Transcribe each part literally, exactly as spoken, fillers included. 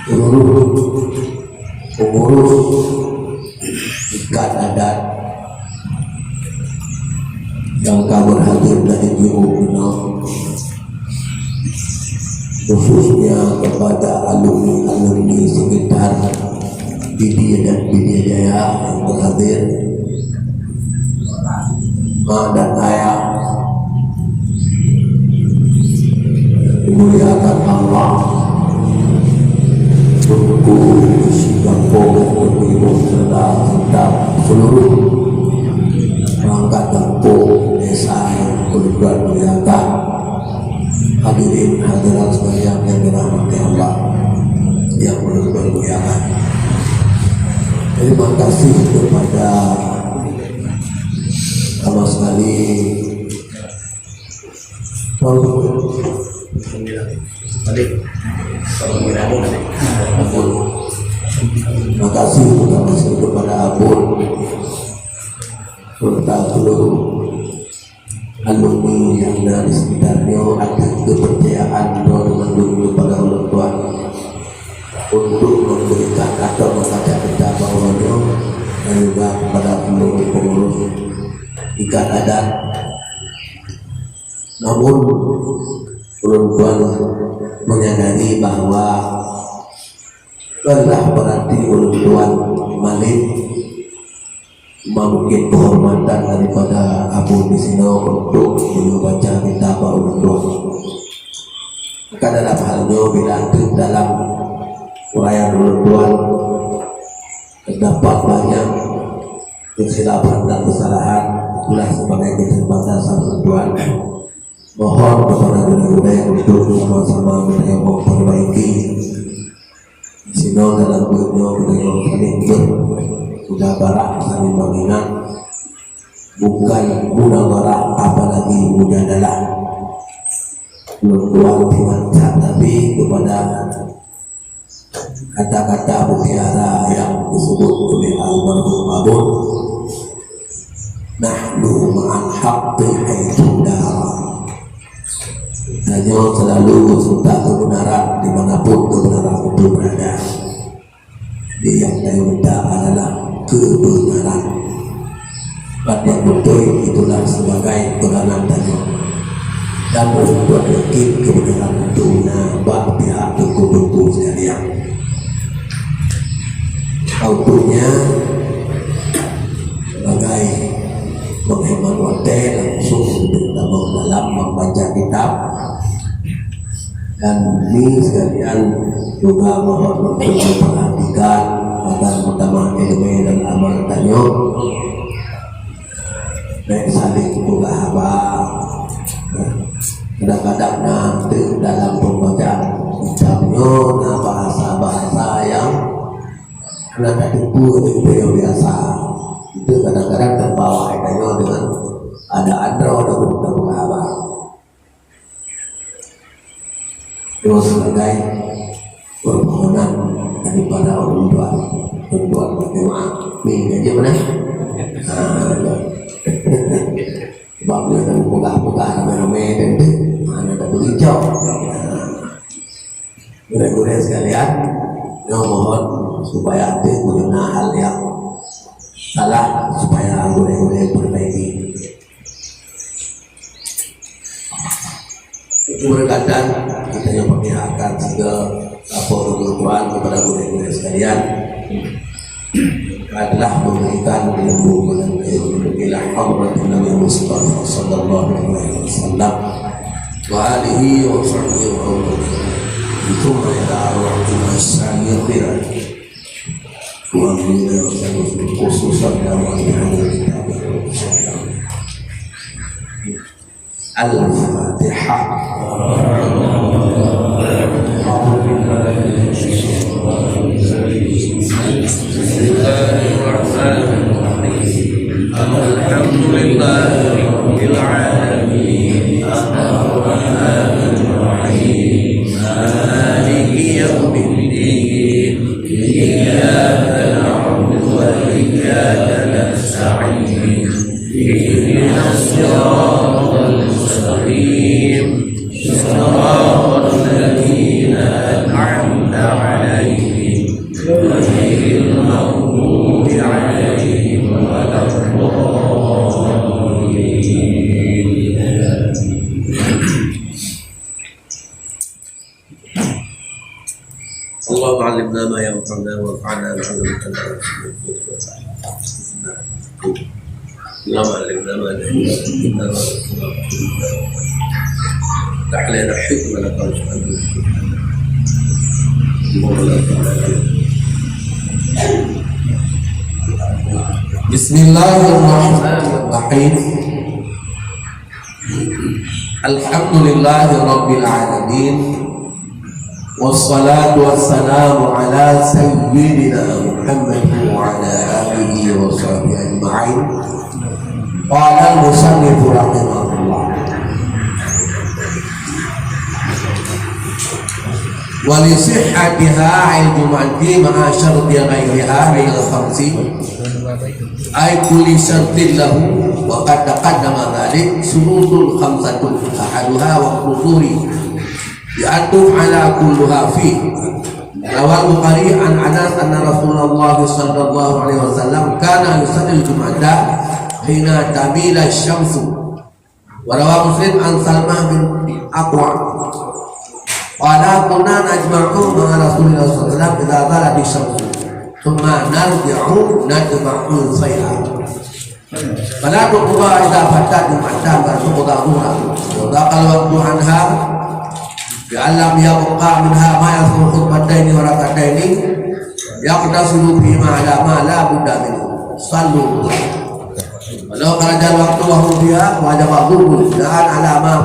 Seluruh pengurus ikat adat yang ka berhadir dari jauh, khususnya kepada alumni-alumni sekitar Pidie dan Pidie Jaya yang berhadir, mak dan ayah dimuliakan Allah, Teungku Isi Gampông, Teungku Ibu serta seluruh perangkat gampông desa yang ulôn muliakan. Hadirin hadirat sekalian yang dirahmati Allah, yang ulôn muliakan. Terima kasih kepada sama sekali. Terima kasih, terima kasih kepada Abon serta seluruh alumni yang na di sekitar nyoe atas kepercayaan droe deungon lôn kepada ulôn tuan untuk memberikan atau membaca kitab bak uroe nyoe, dan juga kepada seluruh pengurus ikat adat. Namun, ulôn tuan menyadari bahwa adalah berarti ulôn tuan malem memberi penghormatan daripada Abon di sinoe untuk membaca kitab bak ulôn tuan. Maka dalam hal nyoe, bila teuk dalam uraian ulôn tuan terdapat banyak kekhilafan dan kesalahan, itulah sebagai keterbatasan ulôn tuan. Mohon kepada gurèe-gurèe untuk sama-sama geutanyoe memperbaiki. Sinoe dalam buet nyoe geutanyoe saling ber-, mudabarah, saling mengingat. Bukan mudabarah, apalagi mujadalah. Ulôn tuan ingat that, tapi kepada kata-kata mutiara yang disebut oleh almarhum Abon, "Nahnu ma'al haqqi haitsu dara." Tanyoe selalu serta kebenaran di mana pun kebenaran itu berada. Jadi, nyang tanyoe minta adalah kebenaran. Bak nyang beutôi itulah sebagai peranan tanyoe. Dan ulôn yakin kebenaran itu na bak pihak teungku-teungku sekalian. Hal tu nyan sebagai penghemat watèe langsung tamong dalam membaca kitab. Dan ni sekalian juga mohon untuk diperhatikan agar utama ilmu dan amal tanyoe. Bèk saling peugah haba. Kadang-kadang na teuk dalam pembacaan kitab nyoe na bahasa-bahasa nyang hana tateupeue di ureueng biasa. Itu kadang-kadang terbawa tanyoe dengan ada andro dan peugah haba. Terus sebagai permohonan daripada orang tua, orang tua berjemaah. Ni, kerja mana? Ha, ya. Sebab dia kan peugah-peugah ramai-ramai dan tu, mana tak boleh jawab. Gurèe-gurèe sekalian, nyoe mohon supaya anda mengenal hal yang salah, supaya gurèe-gurèe perbaiki. Itu berkaitan kita yang memihakkan tiga lapor kepada gurèe-gurèe sekalian adalah memberikan ilmu mengenai ila hadratin Nabi Mustafa sallallahu alaihi wasallam wa alihi wa sahbihi wa sallam. Thumma ila arwah syayyikhina wa amwina wa khususan dalam kitab. Al-Fatihah. Bismillahirrahmanirrahim. Alhamdulillahirabbil alamin. Arrahmanirrahim. Maliki yaumiddin. Iyyaka na'budu wa iyyaka nasta'in. Ihdinas siratal mustaqim. Siratal ladzina an'amta اللهم علمنا ما ينفعنا وانفعنا بما علمتنا. اللهم علمنا ما جهلنا وذكرنا. افتح لنا حكمنا وارزقنا. بسم الله الرحمن الرحيم. الحمد لله رب العالمين. والصلاة والسلام على سيدنا محمد وعلى آله وصحبه أجمعين. قال المصنف رحمه الله: ولصحتها أي الجمعة مع شرط غيرها من الخمس، أي كل شرط له، وقد تقدم ذلك، شروط خمسة، أحدها وقت الظهر، بأن تفعل كلها فيه. رواه البخاري عن أنس أن رسول الله صلى الله عليه وسلم كان يصلي الجمعة حين تميل الشمس. وروى مسلم عن سلمة بن أكوع قال: كنا نجمع مع رسول الله صلى الله عليه وسلم إذا زالت الشمس، ثم نرجع نتبع الفيء. فلا تقضى إذا فاتت جمعة بل تقضى ظهرا. وضاق الوقت عنها بأن لم يبق منها ما يصح خطبتين وركعتين يقتصر فيهما على ما لا بد منه. صلوا. ولو خرج الوقت وهم فيها وجب الظهر بناء على ما،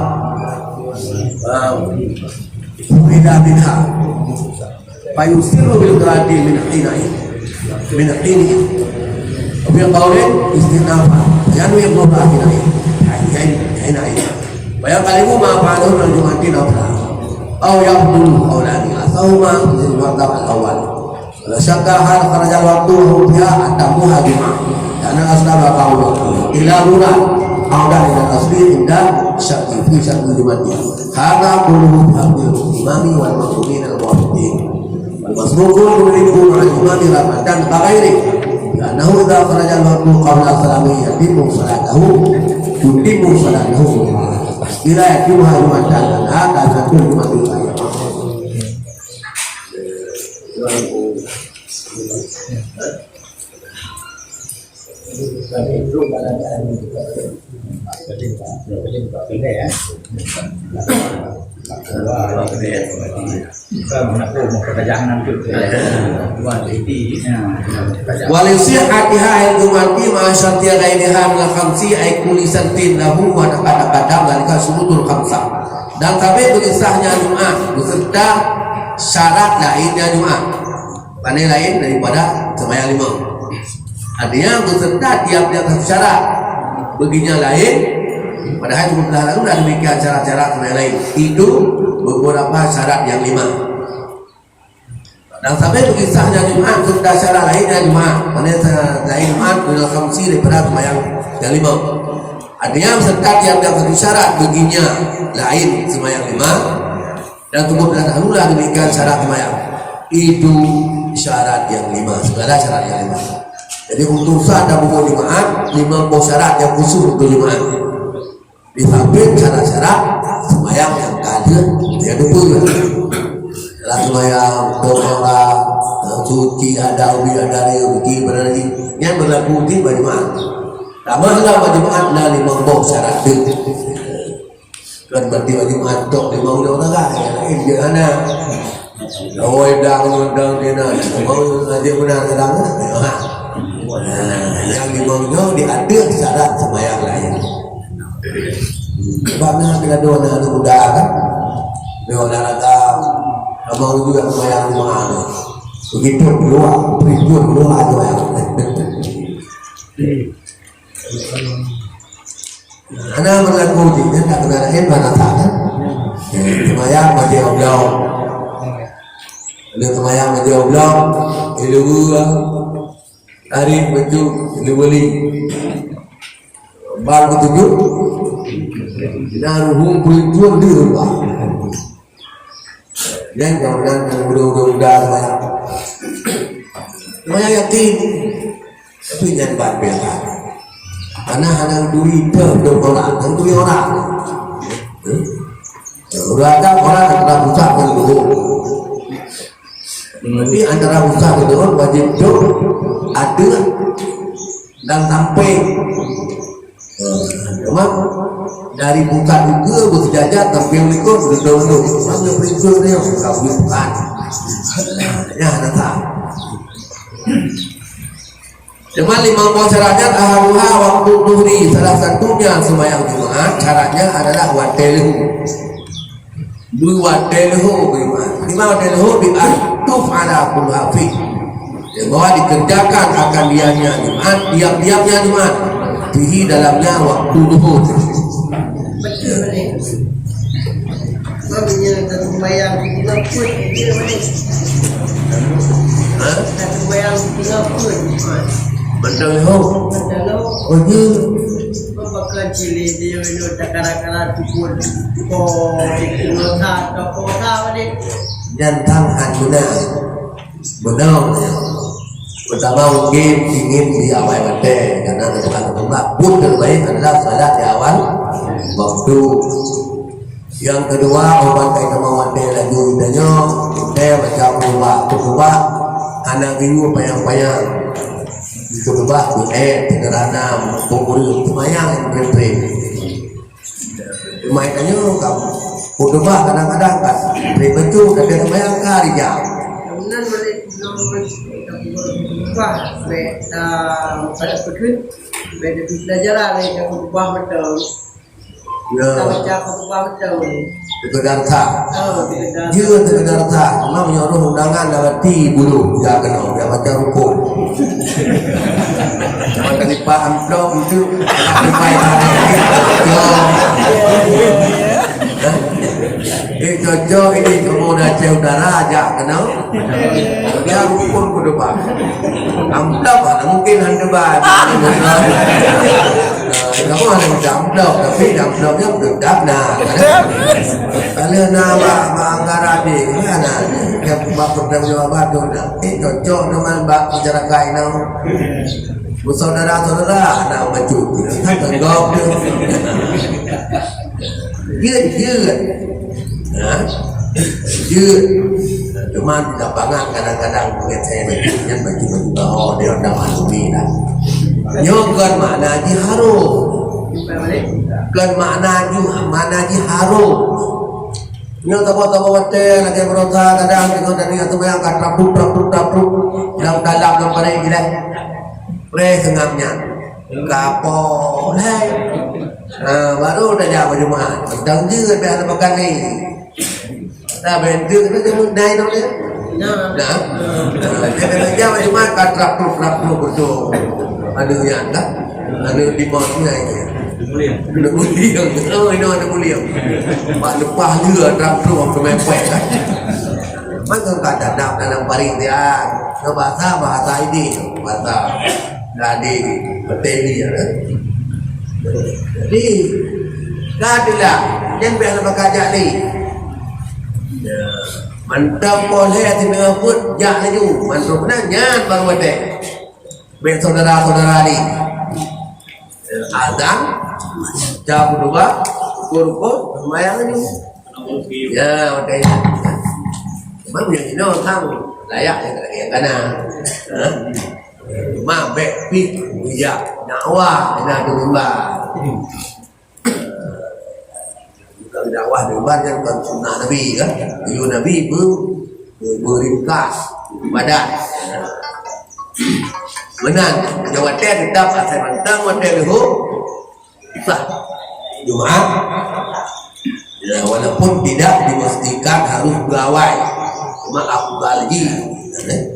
آه، فهم منها. فيسر بالقراءة من حينئذ، من حينئذ. وفي قول استئنافا، ينوي الظهر حينئذ، حين-، حينئذ. وينقلب ما فعله من الجمعة نفلا. أو يبطل قولان أحدهما في المذهب الأول. ولا شك هل خرج الوقت وهم فيها أتموها جمعة، لأن الأصل بقاء الوقت. إلى هنا عودة إلى الأصل عند الشك في شرط الجمعة. هذا قوله بحق الإمام والمأمومين الموافقين. والمسبوق يدرك مع الإمام ركعة كغيره، لأنه إذا خرج الوقت قبل السلام يتم صلاته، يتم صلاته إلى يتمها جمعة، هذا شرط الجمعة. ولصحتها عند الجمعة مع شرط غيرها من الخمس أي كل شرط له وتقدم ذلك شروط الخمسة. Dan sabé beugisahnya Jumat beserta syarat lainnya Jumat. Pane lain daripada sembahyang lima. Artinya, beserta tiap-tiap satu syarat. Beginya lain, padahal cuma telah lalu dah demikian syarat-syarat sembahyang lain. Itu beberapa syarat yang lima. Dan sabé beugisahnya Jumat, serta syarat lainnya Jumat. Pane syarat lain Jumat, minal khamsi daripada sembahyang yang lima. Artinya, beserta tiap-tiap satu syarat, beginya lain sembahyang lima. Dan teupeu teulah dahulu lah demikian syarat seumayang. Itu syarat yang lima, segala syarat yang lima. Jadi, untuk sah dan bukan jemaat, lima boh syarat yang khusus untuk jemaat. Di samping syarat-syarat seumayang yang ka lheueh, yang dua. Dalam seumayang, doa, suci, ada ubi, ada raya, ubi, berani. Yang berlaku di jemaat. Tambah dalam jemaat, ada lima boh syarat tu. Kan berarti bak Jumat tok lima ulang tangga, yang lain je hana. Lawai dang, dang dia na. Mau aja benar kadang. Nah, yang lima ulang di atas syarat sembahyang lain. Sebab na bila dua anak muda kan. Dia olahraga, abang juga sembahyang Jumat. Begitu keluar, berikut keluar tu yang. Hana meulaku jih, nyan tak keuneuk laén bak nasa, kan? Eh, seumayang bajée oblong. Ada seumayang bajée oblong, ileue, tarék baju, ileue li. Bang ketujuh, dan ruhum peulintuan di rumah. Dan kawan-kawan yang muda-muda seumayang. Seumayang yakin. Tapi nyan ban biasa. Karena hana duri teuh dong orang, hana duri orang. Hmm? Udah ada orang yang kena pusat dan luhur. Jadi antara usah beudôh wajéb dôh ateueh dan sampéng. Cuma dari pusat ukeue beuseujajar sampéng likot beudôh-dôh. Mana perintah dia? Bukan. Ya, ada tak? Cuma limong boh syarat nyan, ahaduha waktu zuhri, salah satunya sembahyang Jumat, syaratnya adalah watée leuhô. Beuwatée leuhô beuiman. Lima watée leuhô bi ahtuf ala kulhafi. Bahwa dikerjakan akan dianya Jumat, tiap-tiapnya Jumat. Fihi dalamnya waktu leuhô. Betul ni. Maksudnya, tak sembahyang, kita pun, dia mana? Ha? Tak sembahyang, kita pun. Betul leuhô. Betul leuhô. Oh, dia. Pembakaran cili dia, dia tak kara-kara tu pun. Oh, dia kena tak, tak, tak, tak, tak. Dan tangan guna. Benar. Pertama, mungkin ingin di awal watée, karena tempat tempat pun terbaik adalah salat di awal waktu. Yang kedua, ubat kain sama watée laju ditanya, watée macam ubah, ubah, anak guru payang-payang. Khutbah buet sederhana, pengurus semayang yang berperi. Cuma itu kamu khutbah kadang-kadang kan, berperi betul, tapi semayang kan dijam. Kemudian boleh khutbah, baik, ah, pada pekeuh, baik, dari pelajaran, baik, khutbah betul. Ya. Kita baca khutbah betul. Sekedar sah. Oh, sekedar. Ya, sekedar sah. Cuma menyuruh undangan dalam ti bulu. Ya, kena. Ya, baca rukun. Cuma dari Pak Amplop itu. Sampai tadi. Ya. Eh, cocok ini. Kamu dah Aceh Utara, ajak kena. Ya, rukun kudu, Pak. Amplop, mungkin hana ba. Nah, kamu ada minta amplop, tapi amplopnya betul tak? Nah, kalau nak bak, bak anggaran ni, kan? Yang bak pertanggungjawaban tu, nah, eh, cocok dengan bak masyarakat ini. Bersaudara-saudara, nak baca. Kan tanggap tu. Dia, dia. Ha? Dia. Cuma di lapangan kadang-kadang pengen saya baca, kan, baca-baca, oh, dia dah maklumi dah. Nyoe kon makna jih harôh. Kon makna jih, makna jih harôh. Nyoe tokoh-tokoh watée lagée beurota kadang tengok dari ateueh bayang ka trap-trup, trap-trup, trap-trup. Dalam dalam, dalam paréng gila. Preh seungab nyan. Ka poh lhée. Ha, baru tajak bak Jumat. Dang jeuet bak leubeh kali. Dah bentuk tu dia mudai tu dia. Nah. Nah. Dia kata dia bak Jumat ka trap-trup, trap-trup betul. Ada yang dah. Ada di bawah ni aja. Ada mulia. Oh, ini ada mulia. Pak lepas dia trap-trup sampai mepet. Maka ka dadap dalam parit dia. Bahasa, bahasa ini. Bahasa. Jadi, beutôi ni, ya. Jadi, ka itulah, jangan biar lepas kajak ni. Ya, mantap boleh hati dengan pun, jak laju. Mantap benar, nyan baru betul. Baik saudara-saudara ni. Ya, azan, jam dua, rukun, rukun, sembahyang laju. Ya, betul. Memang yang ini orang layak yang kena. Ha? Cuma bèk pih bijak dakwah na di mimbar. Bukan dakwah di mimbar kan bukan sunnah Nabi kan. Dulu Nabi ber, ber, beringkas ibadat. Meunan, nyoe watèe teutap asai mantong watèe leuhô. Sah. Cuma, ya, walaupun tidak dipastikan harus beuawai, cuma afdal jih, eh,